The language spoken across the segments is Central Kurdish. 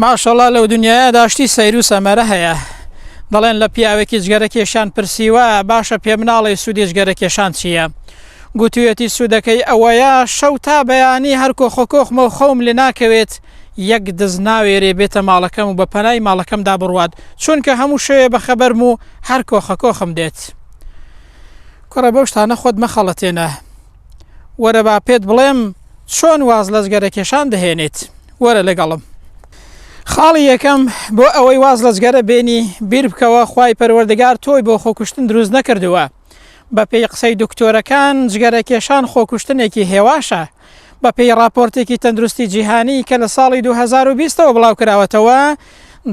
ماشەڵا لەو دنیایەدا شتی سەیر و سەمەرە هەیە. دەڵێن لە پیاوێکی جگەرەکێشیان پرسیوە، باشە پێم ناڵێی سوودی جگەرەکێشان چییە؟ گوتویەتی سوودەکەی ئەوەیە شەو تا بەیانی هەر کۆخەکۆخمە و خەوم لێ ناکەوێت، یەک دز ناوێرێ بێتە ماڵەکەم و بە پەنای ماڵەکەمدا بڕوات، چونکە هەموو شەوێ بەخەبەرم و هەر کۆخەکۆخم دێت. کوڕە بەو شتانە خۆت مەخەڵەتێنە. وەرە با پێت بڵێم چۆن واز لە جگەرەکێشان دەهێنیت وەرە لەگەڵم. خاڵی یەکەم، بۆ ئەوەی واز لە جگەرە بێنی بیر بکەوە خوای پەروەردگار تۆی بۆ خۆکوشتن دروست نەکردووە. بەپێی قسەی دکتۆرەکان جگەرەکێشان خۆکوشتنێکی هێواشە. بەپێی ڕاپۆرتێکی تەندروستی جیهانی کە لە ساڵی 2020 ەوە بڵاوکراوەتەوە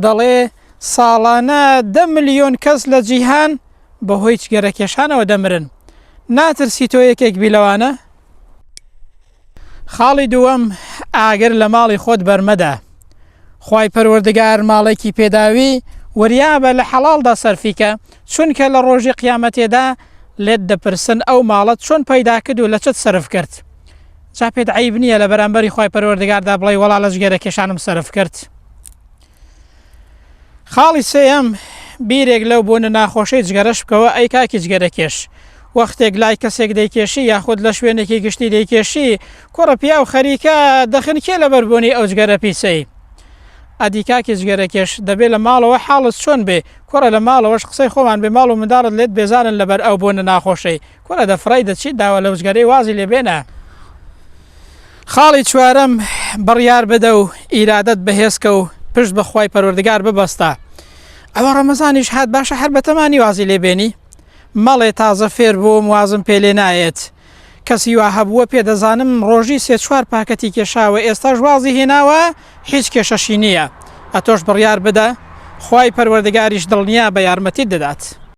دەڵێ ساڵانە دە ملیۆن کەس لە جیهان بەهۆی جگەرەکێشانەوە دەمرن. ناترسی تۆ یەکێک بی لەوانە؟ خاڵی دووەم، ئاگر لە ماڵی خۆت بەرمەدە. خوای پەروەردگار ماڵێکی پێداوی، وریابە لە حەڵاڵدا سەرفی کە، چونکە لە ڕۆژی قیامەتێدا لێت دەپرسن ئەو ماڵەت چۆن پەیدا کرد و لە چت سەرف کرد. جا پێت عەیب نییە لە بەرامبەری خوای پەروەردگاردا بڵێی وەڵا لە جگەرەکێشانم سەرف کرد. خاڵی سێیەم، بیرێک لەو بۆنە ناخۆشەی جگەرەش بکەوە، ئەی کاکی جگەرەکێش، وەختێک لای کەسێک دەیکێشی یاخود لە شوێنێکی گشتی دەیکێشی، کوڕە پیاو خەریکە دەخنکێ لەبەر بۆنی ئەو جگەرە پیسەی. ئەدی کاکی جگەرەکێش، دەبێ لە ماڵەوە حاڵت چۆن بێ، کوڕە لە ماڵەوەش قسەی خۆمان بێ ماڵ و منداڵت لێت بێزارن لەبەر ئەو بۆنە ناخۆشەی، کوڕە دەفڕێی دەچیت داوە لەو جگەرەی وازی لێ بێنە. خاڵی چوارەم، بڕیار بدە و ئیرادەت بەهێزکە و پشت بە خوای پەروەردگار ببەستە. ئەوە ڕەمەزانیش هات باشە هەر بەتەمانی وازی لێ بێنی؟ مەڵێ تازە فێر بووم وازم پێ لێ نایەت. کەسی وا هەبووە پێ دەزانم ڕۆژی سێ چوار پاکەتی کێشاوە ئێستاش وازی هێناوە هیچ کێشەشی نییە. ئەتۆش بڕیار بدە خوای پەروەردگاریش دڵنیابە یارمەتیت دەدات.